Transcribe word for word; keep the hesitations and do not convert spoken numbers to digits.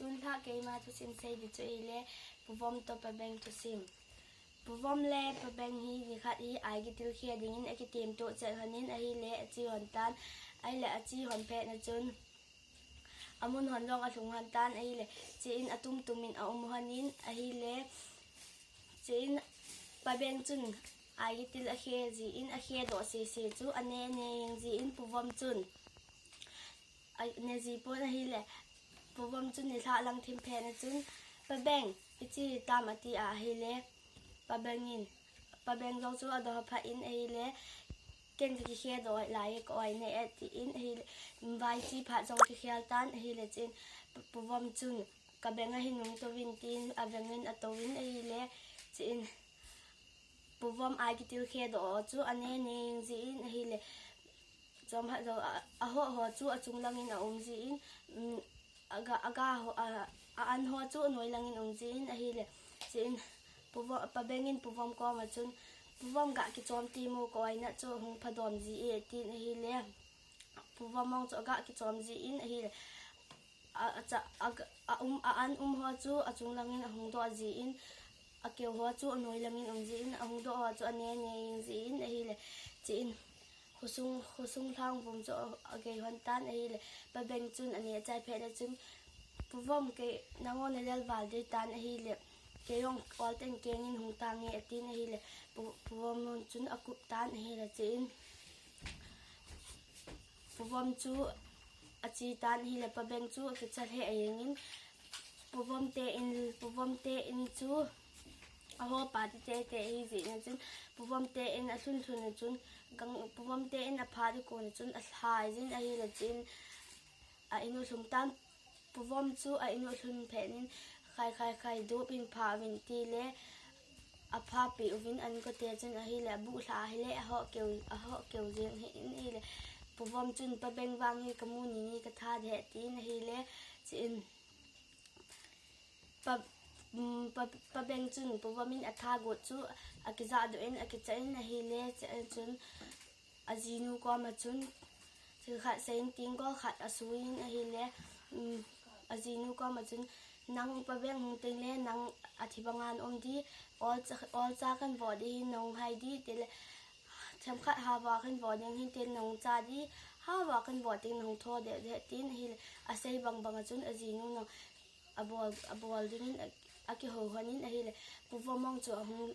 Tunlhah keima thusim sei ding chu ahile, Puvom toh Pabeng thusim. Puvom le Pabeng hi nikhat hi ai kitilkhe dingin akitemto chet lhonin ahile, ache lhon tan, ahile ache lhon phat na chun, amun lhon jong alhung lhon tan ahile, chuin atumtumin aum lhonin ahile, chuin Pabeng chun ai kitil akhe jin, akhedoh sese chu ane ne jeng jin Puvom chun, ane ji pon ahile, Puvom chun nilhah lang thim phat na chun, Pabeng, iche tam ati a ahile, Pabeng in, Pabeng jong chu adoh phat in ahile, ken kakikhedoh lai, ka-oi ne e tin ahile, vaiche phat jong kikhel tan ahile, chuin Pu-, Puvom chun, Kabeng ahin hung touvin tin, abeng in atouvin ahile, chuin Puvom ai kitilkhedoh chu ane ne jeng jin ahile, chomkhat jou a, ahoh ho chu achung langin aum jin, um, aga, aga ho, a, a-an ho chu anoi langin um jin ahile, chuin Puvom, Pabeng in Puvom koma chun, Puvom, ga kichom temo, ka-oina chu hung phadom ji e tin ahile, Puvom jong chu aga kichom jin ahile, a, acha, a, a um, a-an um ho chu achung langin ahung doh jin, akeu ho chu anoi langin um jin, ahung doh ho chu ane ne jeng jin ahile, chuin khosung, khosung lhang vum chu a, agei lhon tan ahile, Pabeng chun aneh chai phat na chun, Puvom, kei nangho nalel val dei tan ahile, kei jong olten kengin hung tange atin ahile, Pu-, Puvom chun akup tan ahile, chuin Puvom chu ache tan ahile, Pabeng chu akicha lheh jengin, Puvom te in, Puvom te in chu ahopa ti tete ahi jeh na chun, Puvom te in alhun lhun na chun, gang, Puvom te in aphat ding kon na chun alhai jin ahile, chuin a-in u alhung tan, Puvom chu a-in u alhun phat in, khai, khai, khai, dupin pha uvin tile, apha peh uvin ankote chun ahile, abuh lhah ahile, ahoh keu, ahoh keu jeng hih in ahile, Puvom chun, Pabeng vang hi kamu ni ni katha deh tin ahile, chuin Pa, um, Pa, Pabeng chun Puvom in atha got chu akijahdoh in, akicha in ahile, chuin chun ajinu koma chun thil khat seiyin tin gol khat asuiyin ahile, um, ajinu koma chun, nang Pabeng hung tengle nang athi banga naum di, olcha, olcha kahin voh ding ahi, nahung hai di tile, themkhat hava kahin voh ding ahi tile nahung cha di, hava kahin voh teng nahung tho deh deh tin ahile, asei bang banga chun ajinu jong abol, abol dingin a, akihou lhonin ahile, Puvom jong chu ahung,